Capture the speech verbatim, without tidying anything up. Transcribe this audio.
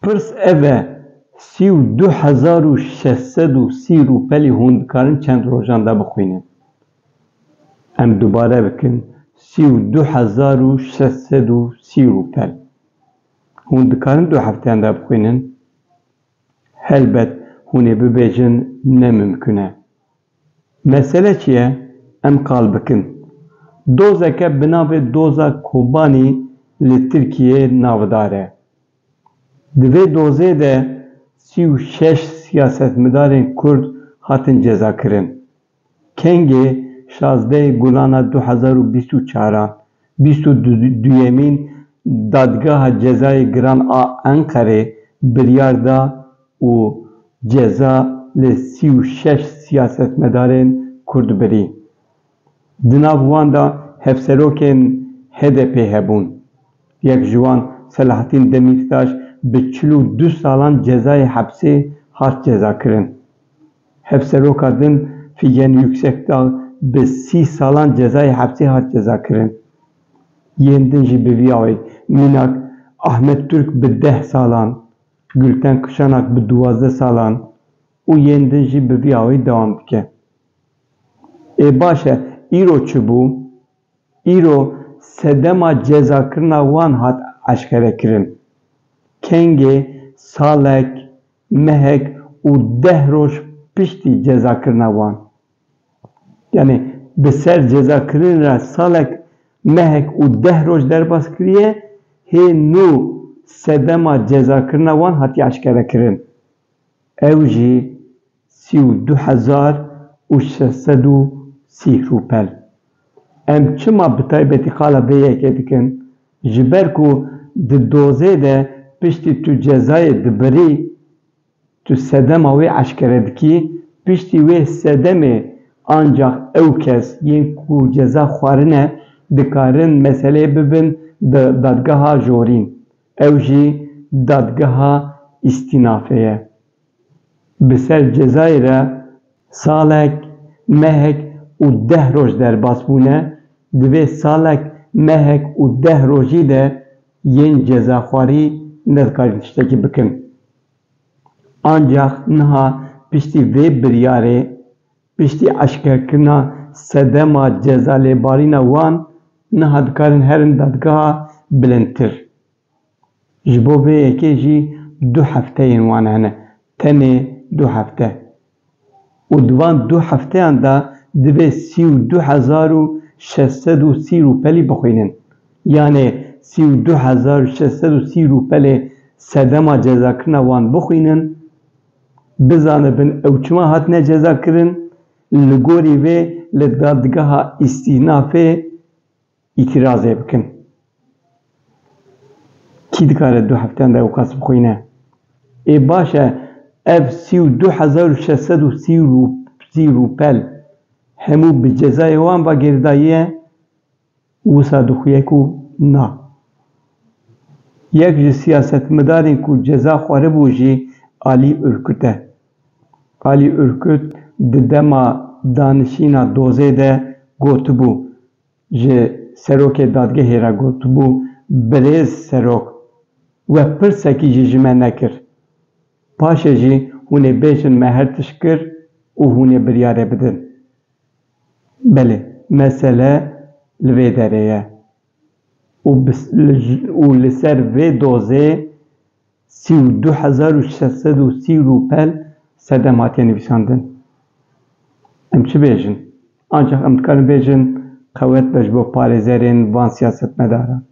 Pirs ev e, sî û du hezar û şeş sed û sî rûpelî hûn dikarin çend rojan de bixwînin? Em dubare bikin, sî û du hezar û şeş sed û sî rûpel. Hûn dikarin du hefteyan de bixwînin? Helbet hûn ê bibêjin ne mimkun e. Mesele çi ye? Em qal bikin. Dozeke bi navê Doza Kobanî li Tirkiyeyê navdar e. Di vê dozê de sî û şeş siyasetmedarên Kurd hatin cezakirin. Kengê şazdeh Gulana du hezar û bîst û çaran, bîst û duyemîn Dadgeha Cezayê Giran a Enqerê biryar da û ceza li sî û şeş siyasetmedarên Kurd birî. Di nav wan de hevserokên H D P hebûn. Yek ji wan Selahattin Demirtaş bi çil û du salan cezayê hepsê hat cezakirin. Hevseroka din Figen Yüksekdağ bi sî salan cezayê hepsê hat cezakirin. Yên din jî bi vî awê, mînak Ahmet Türk bi deh salan, Gülten Kışanak bi duwazdeh salan û yên din jî bi vî awê dewam dike. Ê baş e, îro çi bû? Îro sedema cezakirina wan hat eşkerekirin. Kengê salek, mehek û deh roj piştî cezakirina wan. Yanî bi ser cezakirin re salek, mehek û deh roj derbas kiriye, hê nû sedema cezakirina wan hatiye eşkerekirin. Ew jî sî û du hezar û şeş sed û sî rûpel. Em çima bi taybetî qala vê yekê dikin? Ji ber ku di dozê de piştî tu cezayê dibirî, tu sedema wê eşkere dikî, piştî wê sedemê ancax ew kes yên ku ceza xwarine dikarin meseleyê bibin di dadgeha jorîn. Ew jî dadgeha îstînafê ye. Bi ser cezayê re salek, mehek û deh roj derbas bûne, di vê salek, mehek û deh rojî de yên cezaxwarî nedikarîn tiştekî bikin. Ancax niha piştî vê biryarê, piştî eşkerkirina sedema cezalêbarîna wan, niha dikarin herin dadgeha bilindtir. Ji bo vê yekê jî du hefteyên wan hene, tenê du hefte. Û di van du hefteyan de divê sî û du hezar û şeş sed û sî rûpelî bixwînin. Yanê sî û du hezar û şeş sed û sî rûpelê sedema cezakirina wan bixwînin, bizanibin ew çima hatine cezakirin, li gorî vê li dadgeha îstînafê îtirazê bikin. Kî dikare du hefteyan de ewqas bixwîne? Ê baş e, ev sî û du hezar û şeş sed û sî rû-, sî rûpel hemû bi cezayê wan ve girêdayî ye? Wisa dixuye ku na. Yek ji siyasetmedarên ku ceza xwaribû jî Alî Urkut e. Alî Urkut di dema danişîna dozê de gotibû, ji serokê dadgehê re gotibû, Birêz serok, we pirsekî jî ji me nekir. Paşê jî hûn ê bêjin me her tişt kir û hûn ê biryarê bidin. Belê, mesele li vê derê ye. Û bis-, li j-, û li ser vê dozê sî û du hezar û şeş sed û sî rûpel sedem hatiye nivîsandin. Em çi bêjin? Ancax em dikarin bêjin, qewet be ji bo parêzerên van siyasetmedaran.